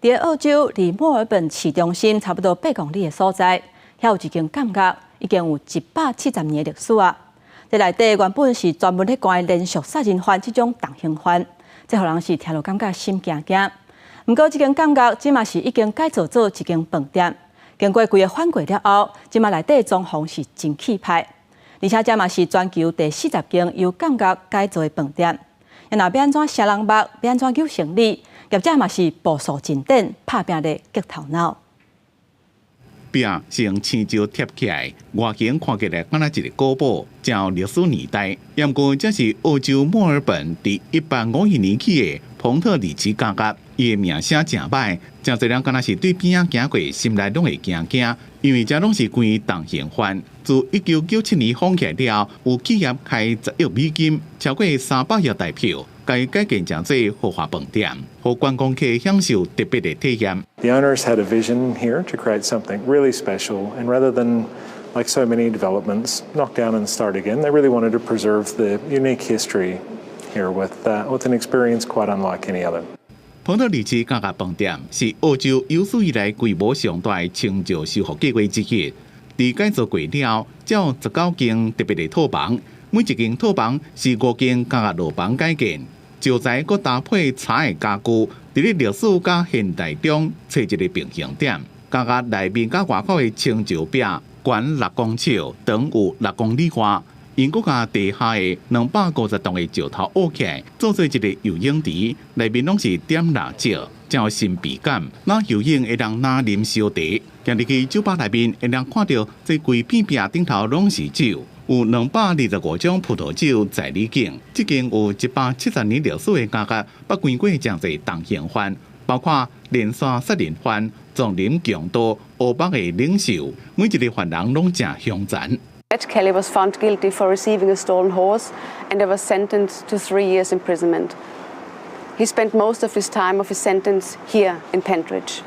佇澳洲離墨爾本市中心差不多8公里的所在，遐有一間監獄，已經有170年的歷史啊。這內底原本是專門咧關連續殺人犯這種重刑犯，這予人是聽著感覺心驚驚。毋過這間監獄這馬是已經改造做一間飯店，經過規個翻過了後，這馬內底裝潢是真氣派，而且這嘛是全球第40間由監獄改造的飯店。若欲按怎晟人肉，欲按怎搝生理，業者嘛是步數進展，拍拚咧激頭腦。壁是用青石疊起來，外形看起來敢若一个古堡，真有歷史年代。毋過這是澳洲墨爾本佇1851年起的彭特里奇監獄，伊的名聲誠䆀，誠濟人敢若是對邊仔行過，心內攏會驚驚，因為這攏是關重刑犯。自1997年封起來了，有企業開10億美金，超過300億台票，共伊改建成做豪華飯店，予觀光客享受特別的體驗。 The owners had a vision here to create something really special, and rather than, like so many developments, knock down and start again, they really wanted to preserve the unique history here with an experience quite unlike any other. 彭特里奇監獄飯店是澳洲有史以來規模上大的清石修復計劃之一。佇改造過了，才有19間特別的套房，每一間套房是五間監獄牢房改建，石材閣搭配柴的家具，佇咧歷史佮現代中揣一个平衡點。監獄內面佮外口的清石壁懸6公尺，長有6公里外。𪜶閣共地下的250棟的石頭挖起來，做做一个游泳池，內面攏是點蠟燭，真有神秘感。若游泳會當若啉燒茶，行入去酒吧內面會當看著這規片壁頂頭攏是酒，有225種葡萄酒在你揀。這間有170年歷史的監獄，捌關過誠濟重刑犯，包括連續殺人犯、叢林強盜、烏幫的領袖，每一个犯人攏誠兇殘。 Ed Kelly was found guilty for receiving a stolen horse and was sentenced to 3 years imprisonment. He spent most of his time of his sentence here in Pentridge.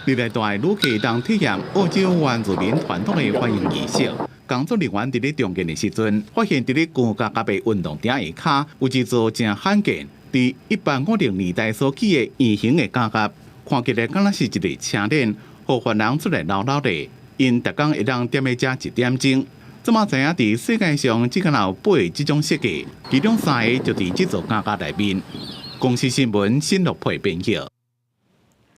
入來蹛旅客當體驗澳洲原住民傳統的歡迎儀式。工作人員佇咧重建的時陣，發現佇咧舊監獄的運動場下跤有一座誠罕見，佇1850年代所起的圓形的監獄，看起來敢若是一个車輪，予犯人出來鬧鬧的。𪜶逐工會當踮咧遮一點鐘。這馬知影佇世界上只敢若有八个這種設計，其中三个就佇這座監獄內面。公視新聞新樂配編譯。